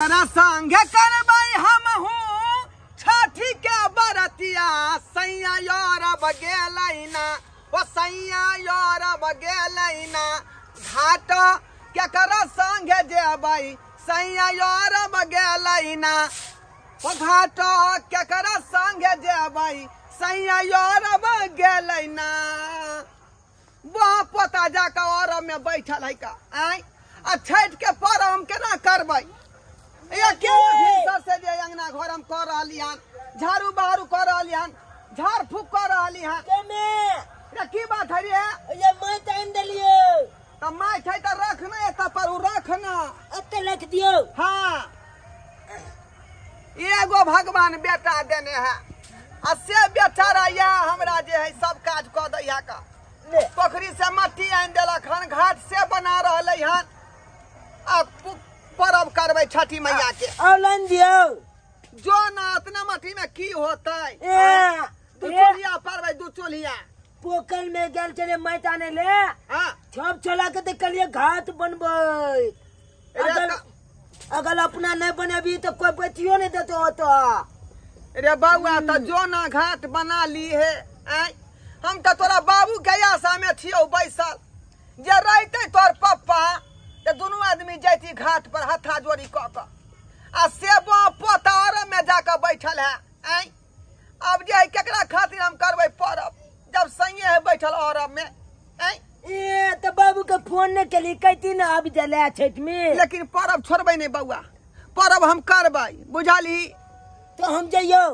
संगे करबै हमहूँ छठी के बरतिया सैया यौरब गेलै ना ओ सैया यौरब गेलै ना घाट केकर संगे जेबै सैया यौरब गेलै ना ओ घाट केकर संगे जेबै सैया यौरब गेलै ना। वह पोता जाकर अरब में बैठल है का आय आ छठि के पर्व हम केना करबै? ये के भिनसर से जे अंगना घर हम कर रहली हन, झाड़ू बहारू कर रहली हन, झाड़ फूक कर रहली हन। रे की बात है रे? ये मैं त आनि देलियो। त माटि है त रख ना, एतऽ पर उ रख ना। एते रख दियो। हाँ, एगो भगवान बेटा देने है आ से बेचारा यह हमरा जे है सब काज कऽ दै है का। पोखरी से मट्टी आनि देलक हन, घाट से बना रहलै हन आ परब करबै छठी मैया के। ऑनलाइन दियो जो ना इतना मट्टी में की होतै? दू चूल्हिया परबै, दू चूल्हिया। पोखर में गेल छलै माटि आनै ले। हाँ, छप छोला के देखलियै घाट बनबै। अगर अपना नहीं बनेबी तो कोई बैठियो नहीं देतो ओतऽ। रे बउआ त जो ना घाट बना ली है। हम त तोरा बाबू के आशा में छियौ बैसल, जे रहते तोर पप्पा ते दुनू आदमी जैती घाट पर हथा जोड़ी कऽ कऽ आ से पोता अरब में जाकर बैठल है। अब जे केकरा खातिर हम करबै परब जब सैये है बैठल अरब में? ए त बाबू के फोन नहीं केली, कहती ना आबि जाय छठि में। लेकिन परब छोड़बै नहीं बउआ, परब हम करबै, बुझली? तो हम जइयौ।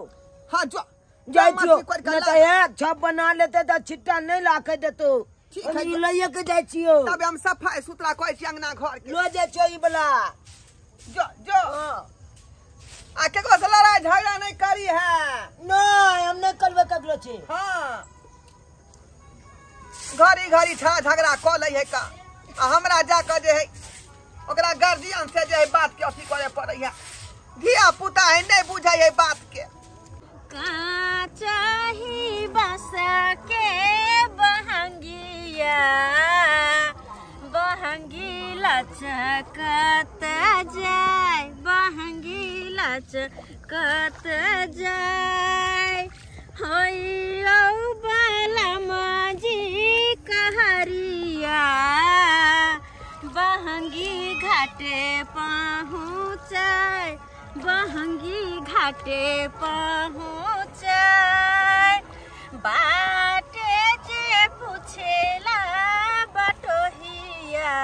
हाँ जो जाइ छियौ, छप बना लेते त छिट्टा नहीं लाके देतो। ठीक है, लइए के जाइ छियौ। तब हम सफाई सुथरा करै छी अंगना घर के। लो जाइ छियौ ई वाला। जो जो आ केकरो से लड़ाई झगड़ा नहीं करी है। नहीं, हम नहीं करबै ककरो छी। हाँ, घड़ी घड़ी झगड़ा कऽ लै है का आ हमरा जाकर जे है ओकरा गार्जियन से जे है बात के अथी करे पड़ै है। धिया पुता है नहीं बुझै है बात के। काचाही बस के बहंगिया बहंगी लचकत जाय बहंगी लचकत जाय होइयो बलमजी कहरिया बहंगी घाटे पहुँचाय बहंगी घाटे पहुँचाय बाटे जे पूछेला बटोहिया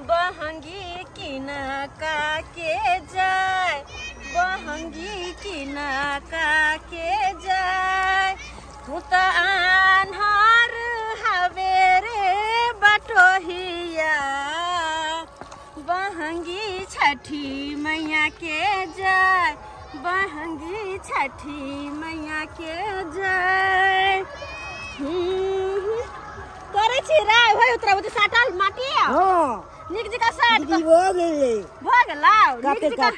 बहंगी किनका के जाय बहंगी किनका के जाय तू त आन्हर हवे रे बटोहिया बहंगी छठी मैया के जाय बहंगी छठी मैया के जाय। करै छी रे होय उतरा बुझ साटल माटी। हां, नीक जका साट दीदी भ गेलै, भ गेलौ नीक जका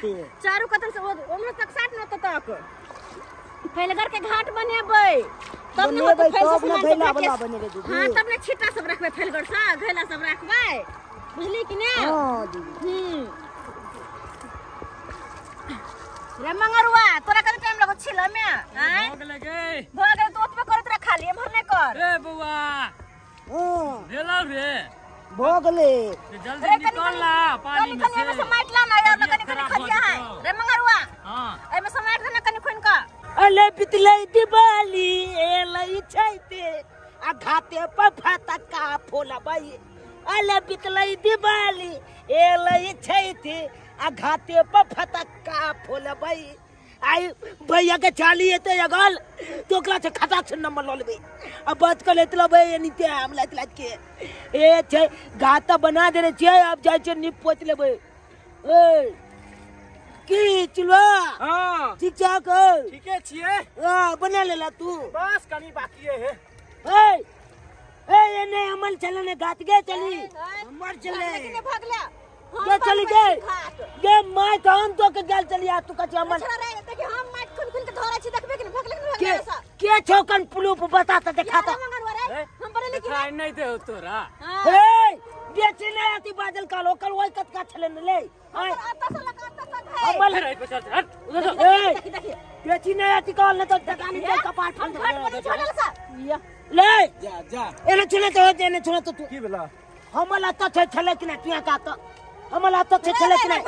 चारू कतन से ओमरो तक साट न त तक फैलगर के घाट बनेबै तब न होतै फैल से घैला वाला बनेबै दीदी। हां, तब न छिट्टा सब रखबै फैलगर से घैला सब रखबै, बुझली कि ने? हां दीदी। रे मंगरुआ तोरा कते टाइम लगो छिल में? आय भ गेलै गे, भ गेलै तो ओतबे करत रह खाली एमहर नै कर। रे बउआ भेलौ रे? भ गेलै, जल्दी निकल ला पानी में कनी एमे से माटि ला ना यार, कनी कनी खलिया है। रे मंगरुआ हां एमे से माटि दे ना कनी खुन का। अले बितलै दिवाली एलै छैते आ घाटे पर फटका फोलबै। अले बितलै दिवाली एलै छैते आ घाटे पर फटका फोलबै। आई भैया के चाली एते अगल तो ओकरा से खटाक से नंबर लऽ लेबै आ बात कर लेत लेबै एनीते हम लाइत लाइत के ए छै घाट बना देने छियै, अब जाइ छियै नीप पोति लेबै। ए की चुलवा? हां ठीक ठाक? ठीके छियै। हां, बना लेला तू? बस कनी बाकी है। ए ए एने अमल चले ने घाट गे चली हमर चले लेकिन भगला गे चली गे गे my तो हम तो के गेल चली आ तू कछ अमल रे देखि हम माटि खुन खुन के धरै छी देखबे कि ने भगले कि ने भगले। के छोकन पुलूप बता त देखा त हम पढ़े लिखे नहीं नहीं दे तोरा ए बेची नहीं आती बादल का लोकल वही कतका छले न ले आता से लगा आता से है अमल हट उधर ए बेची नहीं आती कॉल न तो दकानी के कपाट हम घाट पर छोड़ल सा ले जा जा एने छुले तो एने छुले तो की भेला हमल आता छे छले कि ना तुया का तो हमल आता छे छले कि ना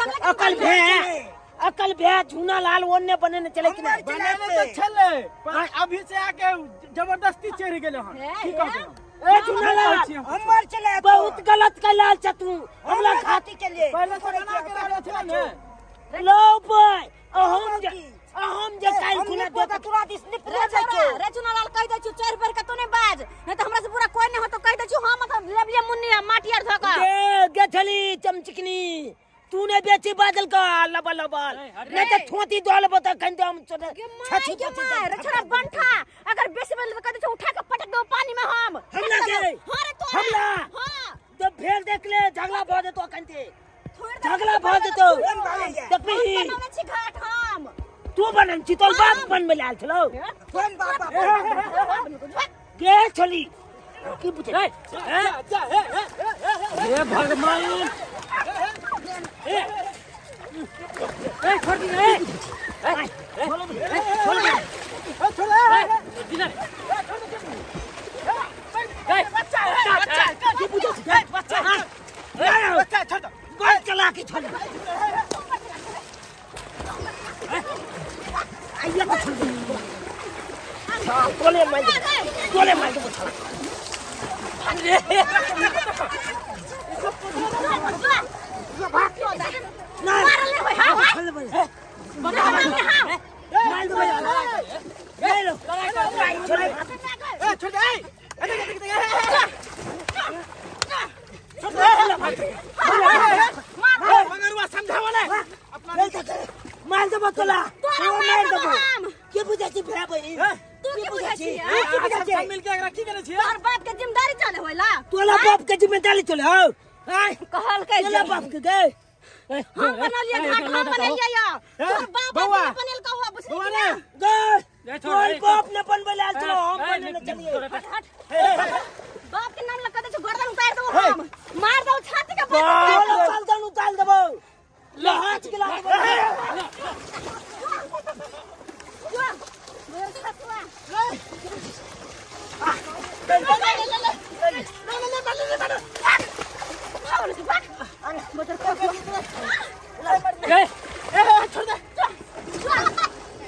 अकल भे झूना लाल ओन्ने बने ने चले कि ना बने तो छले पर अभी से आके जबरदस्ती चढ़ गेले हन की कहबे ए झूना लाल हमर चले बहुत गलत कैलाल छ तू हमला खाती के लिए पहले से बना के रखले छले ने लो भाई अहम जे काल खुना दो तोरा दिस नि पूरा जाय के रे चुना लाल कह दे छु चार बेर के तू नहीं बाज नहीं तो हमरा से पूरा कोई नहीं हो तो कह दे छु हम तो लेबलिए मुन्नी माटी आर धोका गे गेछली चमचिकनी तूने बेची बादल का लबा लबा नहीं तो थोती दोल बता खन हम छछु के मार छोरा बंठा अगर बेसी बन तो कह दे छु उठा के पटक दो पानी में हम हमला के हां रे तो हमला हां तो फेर देख ले झगड़ा भ जेतो खन झगड़ा भ जेतो देखबी बनौने छी घाट हम तू बनन छी तोर बाप बन में लाल छलो कोन बाप के छली की पूछे जा हे भगवान ए ए छोड़ दी ए छोड़ छोड़ छोड़ दी ए बच्चा बच्चा की पूछे बच्चा बच्चा छोड़ दो गोल चला के छोड़ आइया को छोड़ हां कोले मार दे छोड़ ना मारल नहीं होय हां मार दो ले लो छोड़ ए छोड़ दे ए देख देख छोड़ दे मगरुआ समझावले अपना मार दे तोला मार दे के बुझा छी भरा बहिन तू के बुझा छी के बुझा छी सब मिल के एकरा की करे छी तोर बाप के जिम्मेदारी चले होला तोला बाप के जिम्मेदारी चले हो हां कहल के तोला बाप के गए हम बनलिए घाट हम बनलिए या तोर बाप बनल का हुआ बुझली ना गए तोर बाप ने बनबे आल चलो हम बनने चलिए बाप के नाम लगा दे छो गर्दन उतार देबो हम मार दो छाती के बाप तोला गर्दन उतार देबो लहाच के ला देबो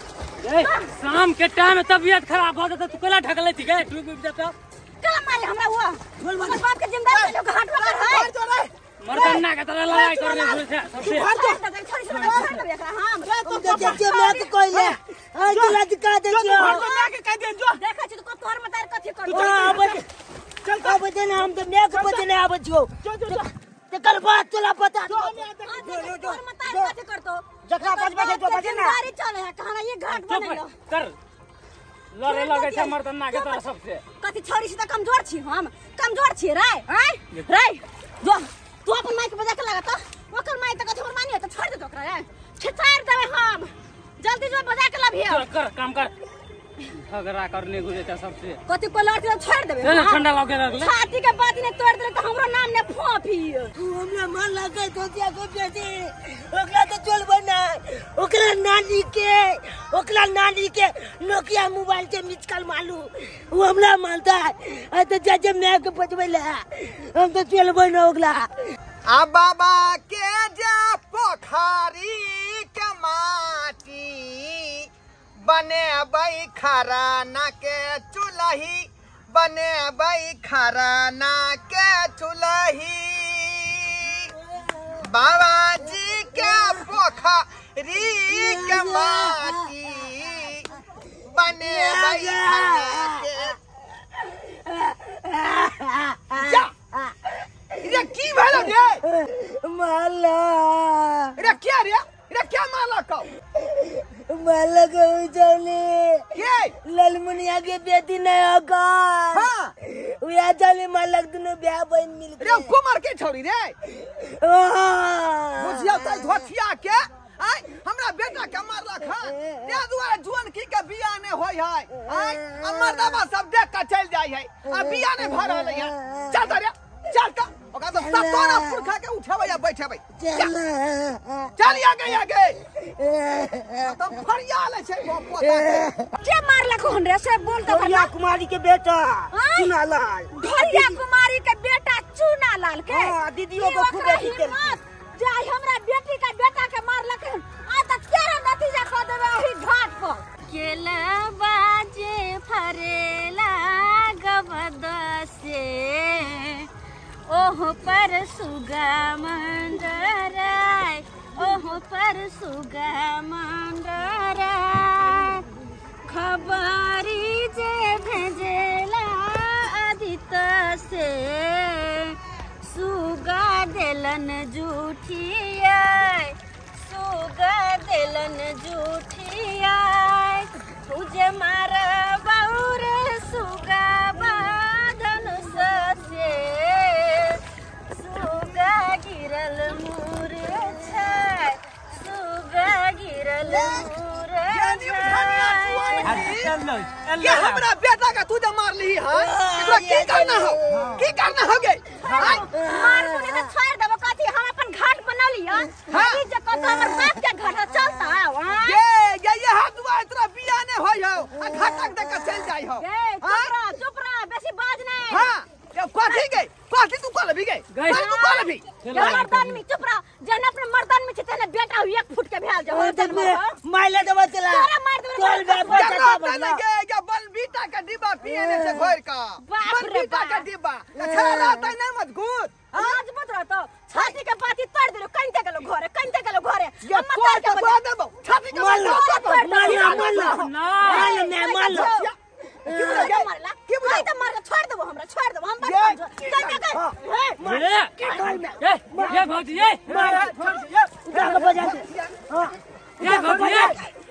शाम के टाइम में तबियत खराब हो जाता तू केला ढकले थी गए डूब डूब जाता केला मारे हमरा हुआ बाप के जिम्मेदारी लोग घाट पर है मर्दन ना के तरह लड़ाई करने घुसे सबसे छोड़ छोड़ एकरा हम तो जे मैं के कहले आ तोला दिखा दे जो मैं के कह दे जो देखै छी तो तोहर मतार कथि कर चल आब दे ना हम तो मैं के बजे नहीं आबै छियो तेकर बाद तोला पता तोहर मतार कथि करतो जकरा बजबै छै जो बजे ना जिम्मेदारी चले है कहना ये घाट बनैलो कर लड़े लगे छै मर्दन ना के तरह सबसे कथि छोरी छी त कमजोर छी हम कमजोर छी रे हैं रे जो तू अपन माइक बजा के लगा त ओकर माइक त कथि मानियो त छोड़ दे तो ओकरा रे छिचार देबै हम जल्दी जो बजा के लभियो कर कर काम कर झगड़ा करने घुसे छै सबसे कथि को लड़ती त छोड़ देबै ठंडा लगे लगले छाती के बात ने तोड़ देले त हमरो नाम ने फोफी तू हमरा मन लगे धोतिया को बेटी ओकरा तो चल बना ओकरा नानी के नोकिया मोबाइल के मिस कॉल मालू वो हमरा मानता है तो जा जे मैं के बजबै ले हम तो चल बना ओकरा आ बाबा के जा पोखरी के माटी बनेबै खराना के चुलही बनेबै खराना के चुलही बाबाजी के पोखरी के माटी बनेबै खराना के जा रे की भेल रे माला रे क्या रे रे क्या माला कौ माला को चले के ललमुनिया के बेटी नहीं होगा हां उया चले मालक दुनो ब्याह बहन मिल रे कुमार के छोड़ी रे बुझिया त धोथिया के आय हमरा बेटा बेटा के मारलक हन ते दुआरे जुअन की के बियाह नै होय है आय आ मर्दबा सब देख के चल जाय है आ बियाह नै भ रहल है चल त रे चल त ओकरा तो सब तोरा पुरखा के उठेबै आ बैठेबै चल चल आगे आगे त फरिया ले छै पोता के मारलक हन रे से बोल त ढोरिया कुमारी के बेटा चुना लाल ढोरिया कुमारी के बेटा चुना लाल के हां दीदियों को खूब अथी केलकै जाय हमरा बेटी का बेटा के मारलक हन आ त केरा नतीजा क देबै ओही घाट पर केला बाजे फरेला गबद से ओह पर सुगा मंडराय ओह पर सुगा मंडराय खबरी जे भेजेला आदित से सुगा देलन जूठियाय सुगा देलन जूठियाय तुझे मार बाउर सुगा बादन से सुगा गिरल मुर छाय सुगा गिरल मुर छाय ये हमरा बेटा का तू जे मारली हन एकरा की करना हो की करना हो गे मार पुने त छोड़ देबो कथी हम अपन घाट बना लिया ई जे कत हमर बाप के घाट चलता वहां ये ये ये हाथ दुआ इतना बियाह नै होय हो आ घाटक देख के चल जाय हो ए चुप रह चुप रह बेसी बाज नै हां ये कथी गे कथी तू कहलबी गे तू कहलबी मर्दान में चुप रह जन अपने मर्दान में छै ने बेटा एक फुट के भेल जा मर्दान में माइले देबो चला तोरा मार देबो चल बे बच्चा बना के या बलबीटा के डिब्बा पिएने से घोर का बलबीटा के डिब्बा अच्छा रहतै नै मजबूत मजबूत रहतो छाती के बाती तोड़ देलो कंते गेलो घरे कंते गेलो घरे ये तोड़ के दे देबो छाती के मार मार मार मार मैं मार मारला की बुझाई त मार के छोड़ देबो हमरा छोड़ देबो हम बड़ कंते के ए ये भौजी ये उठा के बजा दे हां ये भौजी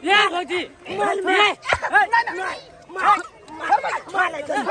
ये भौजी मार मार मार मार मार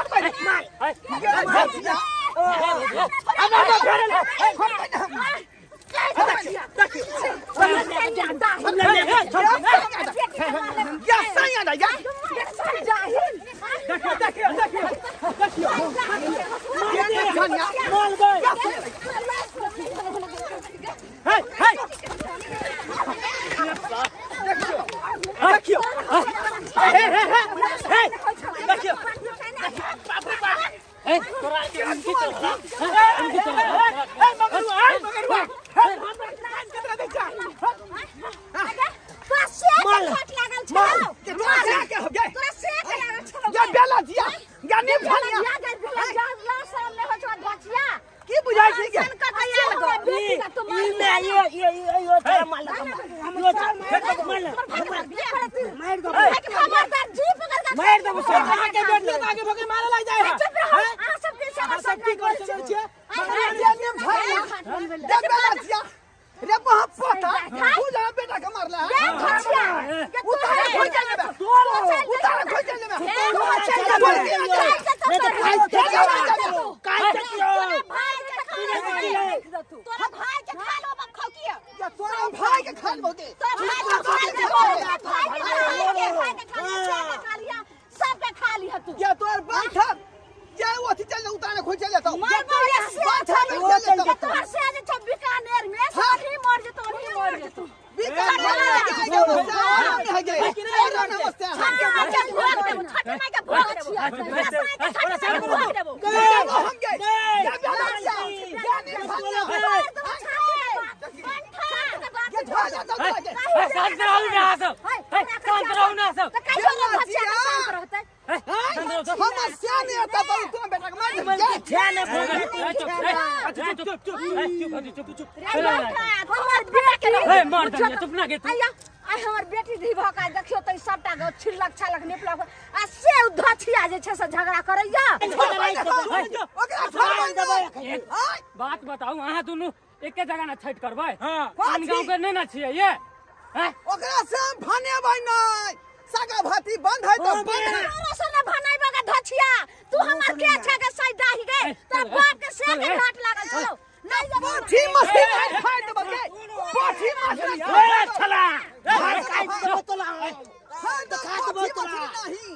बात बताऊ अहाँ दुनू एके जगह ना छठ करबै हां आन गांव के नै ना छियै ये हैं ओकरा से भनेबै नै सागा भाती बंद है त बंद है तोरा से ना भनेबै के धछिया तू हमर के अच्छा के सैदाही गे तोर बाप के से के घाट लागल छौ नहीं पोठी मछली नहीं खाइ देबै के पोठी मछली छला देबो तोला देखा देबो तोला नहीं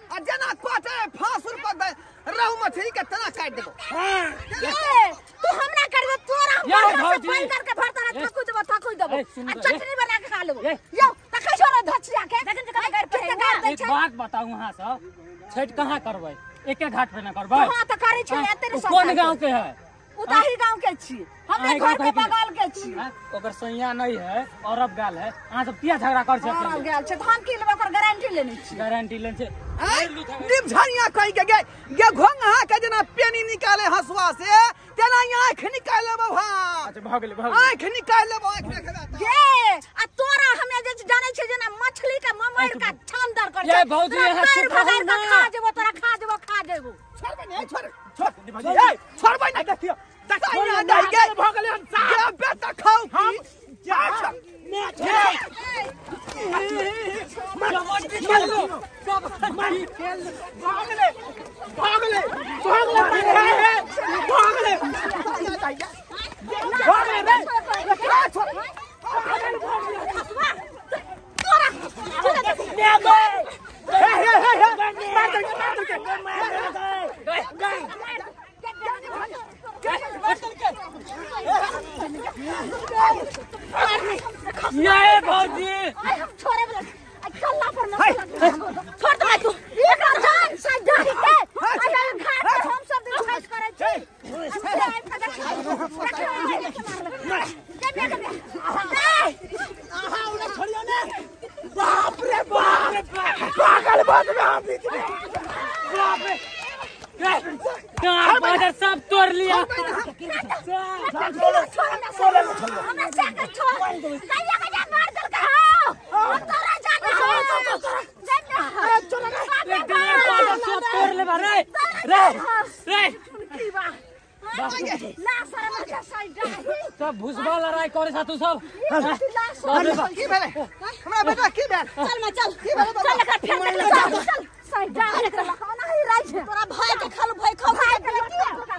आ जना काटे फांसुर पर रहू मछली के तना काट देबो। हां तू हमरा करबे तोरा हम बंद करके भरता ना थकु देबो आ चटनी बना के खा लेबो। यो तखै छोरो धचिया के देखन जे कते गार पे एक बात बताऊ हां सब छठ कहां करबै? एके घाट पे ना करबै? हां त करै छै एते ने। कोन गांव के है? उताही गांव के छी, हमरे घर के बगल के छी। ओकर सैया नहीं है औरब गाल है। अहाँ सब किया झगड़ा कर छै? औरब गाल छै त हम की लेबै? ओकर गारंटी लेने छी। गारंटी लेने छै। निमझरिया कहि के गे गे घोंघा के जना पेनी निकाले हसुआ से तेना आंख निकाल लेबो। हां अच्छा भ गेलै भ गेलै आंख निकाल लेबो आंख देखबे गे। आ तोरा हमे जे जानै छै जेना मछली के ममैर का छानदर कर छै। भौजी यहाँ चुप रहू ना। खा जेबो तोरा खा जेबो खा जेबो। छोड़बै नै छोड़ छोड़ ए छोड़बै नै देखियो सैया दही गे भ गेलै हम साफ गे बेटा खाऊ हम जा मैं भागले भागले भागले भागले भागले रे ये भौजी हम छोड़े वाला कल्ला पर ना छोड़ दे तू एकरा जान से जाहि के आ घाट पर हम सब दिन छठ करै छी। आहा उला छोड़ियो ने। बाप रे बाप पागल बात में हम बीच में। बाप रे बादर सब तोड़ लिया। सब भुसबा लड़ाई करे साथू सब। की भेलै हमरा बेटा? की भेल? चल मां चल चल एकरा फेर चल साइड जा एकरा नहीं राइ छै तोरा भाई के खालू भाई खाऊ भाई के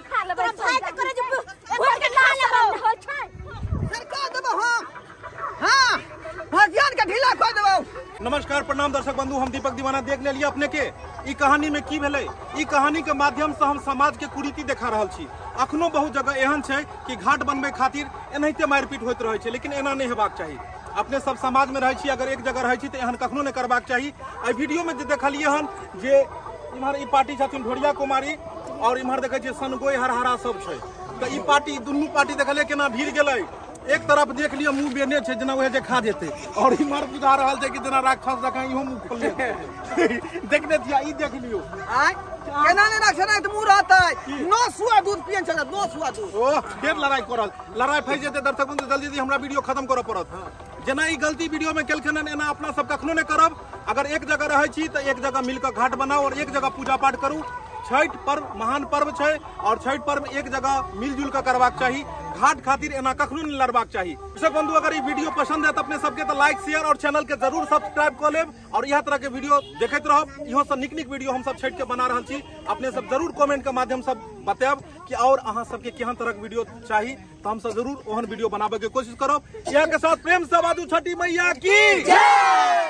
खा लेबै। तोरा भाई के करे जे भोर के खा लेबै होय छै सरका देबो हम। हां भजियान के ढीला कर देबो। नमस्कार प्रणाम दर्शक बंधु, हम दीपक दीवाना देख ले लिया अपने के ई कहानी में की भेलै। ई कहानी के माध्यम से हम समाज के कुरीति देखा रहल छी। अखनो बहुत जगह एहन छै कि घाट बनबै खातिर एनाहिते मारिपीट होइत रहै छै, लेकिन एना नहीं हेबाक चाही। अपने सब समाज में रहै छी, अगर एक जगह रहै छी तऽ एहन कखनो नहीं करबाक चाही। एहि वीडियो में जे देखलियै हन जे इम्हर ई पार्टी छथिन ढोरिया कुमारी और इम्हर देखै छियै सनगोई हरहरा सब छै, तऽ ई पार्टी दुनू पार्टी देखलियै केना भीड़ गेलै। एक तरफ देख लियो मुंह बेने छै जेना वएह जे खा जेतै, और इम्हर बुझा रहल छै कि जेना राक्षस जकाँ इहो मुंह खोलने देखने छियै। ई देख लियो आय केना ने राक्षस नै तऽ मुंह रहतै। 9 सुआ दूध पियन छल 9 सुआ दूध। ओह फेर लड़ाई करल, लड़ाई फैस जेतै। दर्शक बंधु जल्दी जल्दी हमरा वीडियो खत्म करऽ पड़त। जेना ई गलती वीडियो में केलखिन हन एना अपना सब कखनो नहि करब। अगर एक जगह रहै छी तऽ एक जगह मिलकर घाट बनाउ और एक जगह पूजा पाठ करू। छठ पर्व महान पर्व छै और छठ पर्व एक जगह मिलजुल के करबाक चाही। घाट खातिर एना कखनो नहीं लड़बाक चाही। दर्शक बंधु अगर ई वीडियो पसंद है तो अपने सबके तो लाइक शेयर और चैनल के जरूर सब्सक्राइब कर लेब और इह तरह के वीडियो देखैत रहब। इहो से निक निक वीडियो हम सब छठ के बना रहल छी। अपने सब जरूर कमेंट के माध्यम से बतायब कि और अहाँ सबके केहन तरह के वीडियो चाही, तो हम सब जरूर ओहन वीडियो बनाबे के कोशिश करब। इह के साथ प्रेम से बाजू छठी मैया की जय।